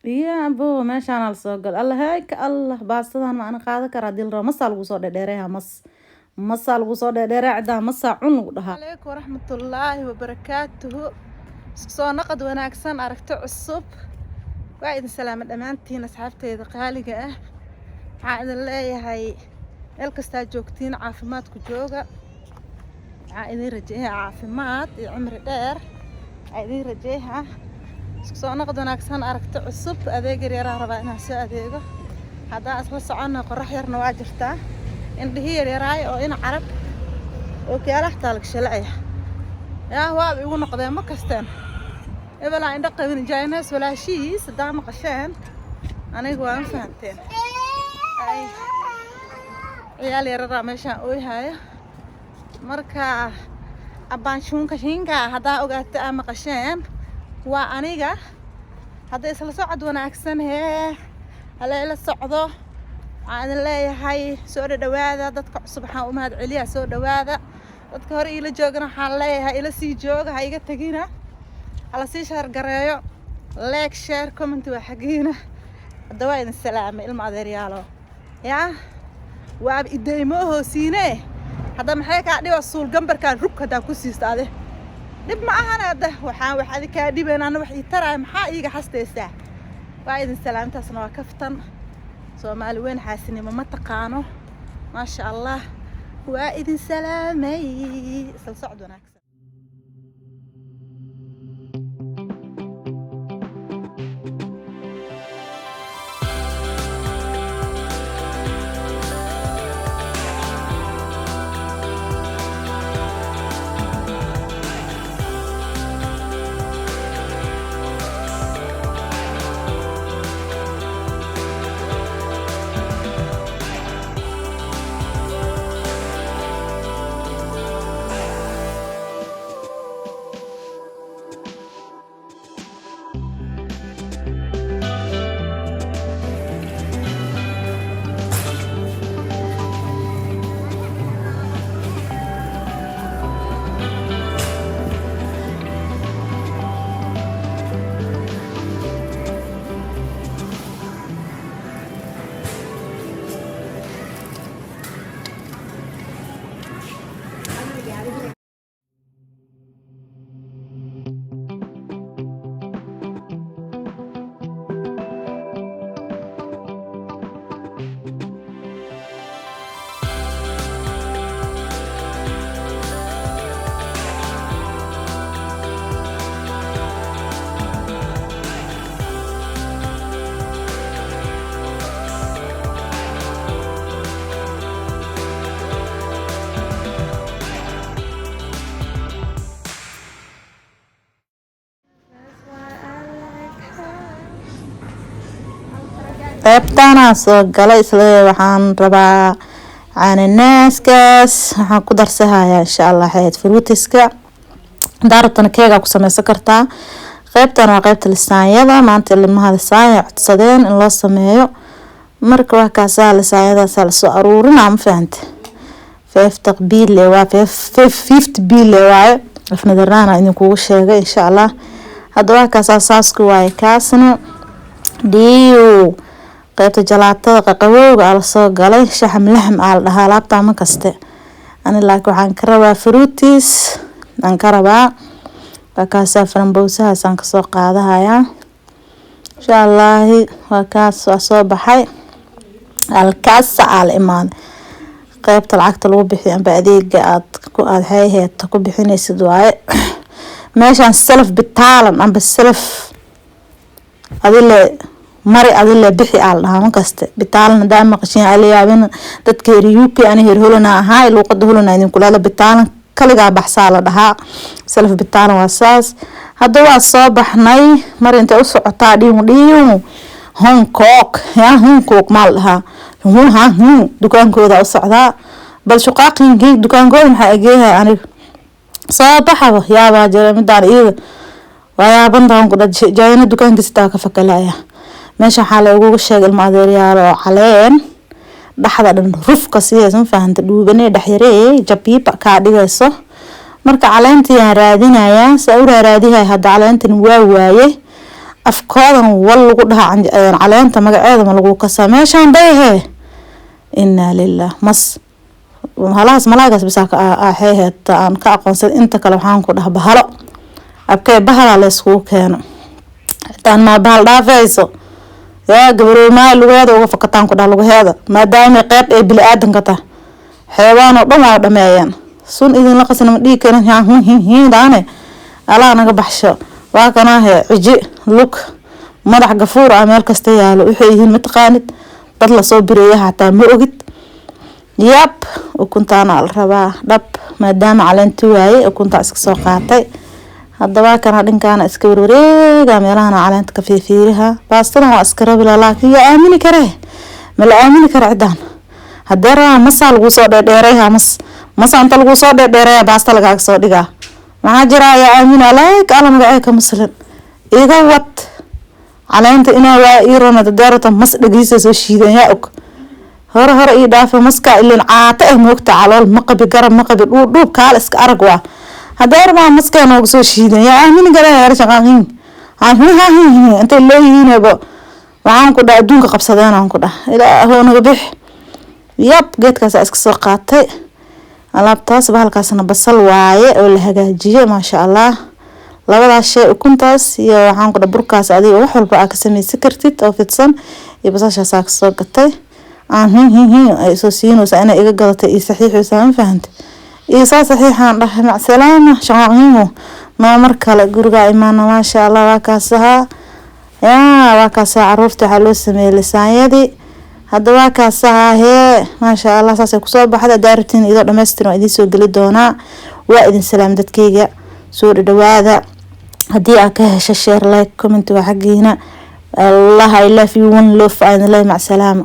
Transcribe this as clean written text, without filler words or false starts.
Iya abo, meeshaan lasoo gal. Allah hayka, Allah, baastadan ma ana qaadan karaa? Hadii la rabo masaa lagu soo dhedheereeya, mas masaa lagu soo dhedheereeya, ciddaa masaa cun lagu dhahaa. Calaykum waraxmatullaahi wabarakaatuhu. Isku soo naqad wanaagsan, aragti cusub. Waa idin salaama dhammaantiin, asxaabteyda qaaliga ah. Waxaan idin leeyahay, meel kastaa joogtiin, caafimaadku jooga. Waxaan idin rajeeyaa caafimaad iyo cimri dheer. Waxaan idin rajeeyaa isku soo naqad wanaagsan, aragti cusub. Adeeg yar yaraa rabaa inaan soo adeego. Haddaan isla soconno, qorax yarna waa jirtaa. Indhihii yaryaraay oo ina carab ookiyaala xataa lagashalaya yaa waaba igu noqdeen. Ma kasteen ebelaa indho qabin jainees walaashihiis haddaa maqasheen, aniga waa ma fahanteen. Ay, ciyaal yararaa meeshaan ooyhaya. Marka abbaan shuunka shiinka haddaa ogaata aa maqasheen, waa aniga. Hadda isla socod wanaagsan. Hee, hala ila socdo. Waxaan idin leeyahay, soo dhadhawaada. Dadka cusub waxaan u mahad celiyaa, soo dhawaada. Dadka hore iila joogana waxaan leeyahay, ila sii jooga, ha iga tegina. Hala sii share gareeyo, like, share, comment waa xagiina. Hadda waa idin salaamay, ilma adeeryaalo. Yaa waaba ideymo hoosiine. Hadda maxay kaa dhiba suul gambarkaan rug haddaa ku siista ade? Dhib ma ahan. Hadda waxaan wax adi kaa dhibayn, ana wax ii taraaya, maxaa iiga xastaysaa? Waa idin salaamtaasna waa kaftan. Soomaali weyn xaasinimo ma taqaano. Maasha Allah, waa idin salaamay. Isla socod wanaagsan. Qeybtaanaa soo galay isla. Waxaan rabaa cananaaskaas, waxaan ku darsahayaa insha Allah xeed fruitiska. Hadaa rabtana keegaa ku sameysan kartaa. Qeybtan waa qeybta lisaanyada. Maanta ilmaha lisaanya codsadeen in loo sameeyo. Marka waa kaasaa, lisaanyadaasaa lasoo aruurinaa, ma fahante? 50 biile waa, 50 biile waaye. Afnadaraana idinkugu sheegay insha Allah. Hadda waa kaasaa, saasku waaye kaasna dhiiw. Qeybta jalaatada qaqabowga aa lasoo galay, shaxam laxam aa la dhahaa alaabtaa. Ma kaste ani, laakiin waxaan ka rabaa fruitis aan ka rabaa. Waa kaasaa, farambowsahaasaan kasoo qaadahayaa insha Allahi. Waa kaas, waa soo baxay. Alkaasa aa la imaaday, qeybta lacagta lagu bixiyo amba adeega aad ku aad hayheeto ku bixinaysid waaye meeshaan. Self betalen amba self adile mari, adile bixi aa la dhahaa. Markaste betalen hadaa maqashiin ala yaabin dadka heer UK. Ani heer Holland ahaa, luuqada Holland idinkula. Betalen kaligaa baxsaa la dhahaa, self betalen waa saas. Hadda waa soo baxnay. Mar intay u socotaa? Dhiiw dhiiw, Hong Kong ya, Hong Kong maa la dhahaa? Hu ha hu, dukaankooda u socdaa. Bal shuqaaqinkii dukaankooda maxaa egeeyahay? Aniga soo baxaba yaabaa jira midaan iyada waa yaabantaan ku jaayana dukaankiisa taa ka fakalaya. Meesha waxaa looguga sheegay, ilma adeeryaal, oo caleen dhaxda dhan rufka siiyeysa, ma fahanta? Dhuubanee dhexyaree jabiiba kaa dhigayso. Marka caleentii aan raadinayaa, saa u raaraadihay. Hadda caleentan waa waaye. Afkoodan wal lagu dhaha caleenta magaceeda ma lagu kasaa meeshaan dayhe. Inaa lilah, mas halahaas malaagaas bisaa axeeheed aan ka aqoonsan. Inta kale waxaan ku dhaha bahalo abkee bahalaa la iskugu keeno. Xitaan maa bahal dhaafayso yaa gabaroomaa lugeeda uga fakataan ku dhaha lugaheeda, maadaama qeyb ay bili-aadanka tahay. Xeebaan oo dhan waa dhameeyaan. Sun idinla qasina ma dhihi karin daane. Alaa naga baxsho. Waa kanaahe ciji lug madax gafuur ah meel kasta yaalo. Waxay yihiin mataqaanid, dad lasoo bireeya xataa ma ogid. Yab, ukuntaana la rabaa dhab, maadaama caleenti waaye ukuntaa iska soo qaatay. Haddaba kana dhinkaana iska warwareega meelahana caleenta ka fiifiiriha. Baastadan waa iska rabila, laakiin yaa aamini karee? Ma la aamini kara cidaan? Haddee rabaa masaa laguu soo dheerdheerayha, mas masa inta laguu soo dheerdheeraya baasta lagaaga soo dhigaa. Maxaa jira? Yaa aamina? Like alla magacee ka muslin iga wad caleenta inaa waa ii ronad. Hadee rabta mas dhagiisa soo shiidan, yaa og hore hore ii dhaafa maska ilin caata eh. Moogta calool ma qabi, garab ma qabi, dhuub dhuub kaal iska arag waa. Hadee rabaa maskaa nooga soo shiidan, yaa aamini kara? Shaqaaqiin intay leeyihiinba waxaan ku dhaha adduunka qabsadeen aan ku dhaha ilaahoo naga bix. Yab, geedkaasa iska soo qaatay alaabtaas. Bahalkaasna basal waaye oo la hagaajiyey, maasha Allah. Labadaas shay, ukuntaas iyo waxaan ku dhaha burkaas, adiga wax walba aa ka sameysan kartid oo fidsan, iyo basashaasaa kasoo gatay. Aan hin hin hin ay soo siinaysaa inay iga gadatay iyo saxiixaysaa, ma fahantay? Iyo saa saxiixaan dhahay, macsalaama shaqaaqiimo noo. Mar kale gurigaa imaana, maasha Allah. Waa kaasahaa yaa, waa kaasaa caruurta waxaa loo sameeyey lisaanyadii. Hadda waa kaasahaa hee, maasha Allah, saasay kusoo baxday. Haddaa rabtiin idoo dhammaystiran waa idiin soo geli doonaa. Waa idin salaam dadkeyga, soo dhadhawaada. Haddii aad ka hesho, share, like, comment waa xaggiina. Allah, I love you, one love aan leeyahay. Macsalaama.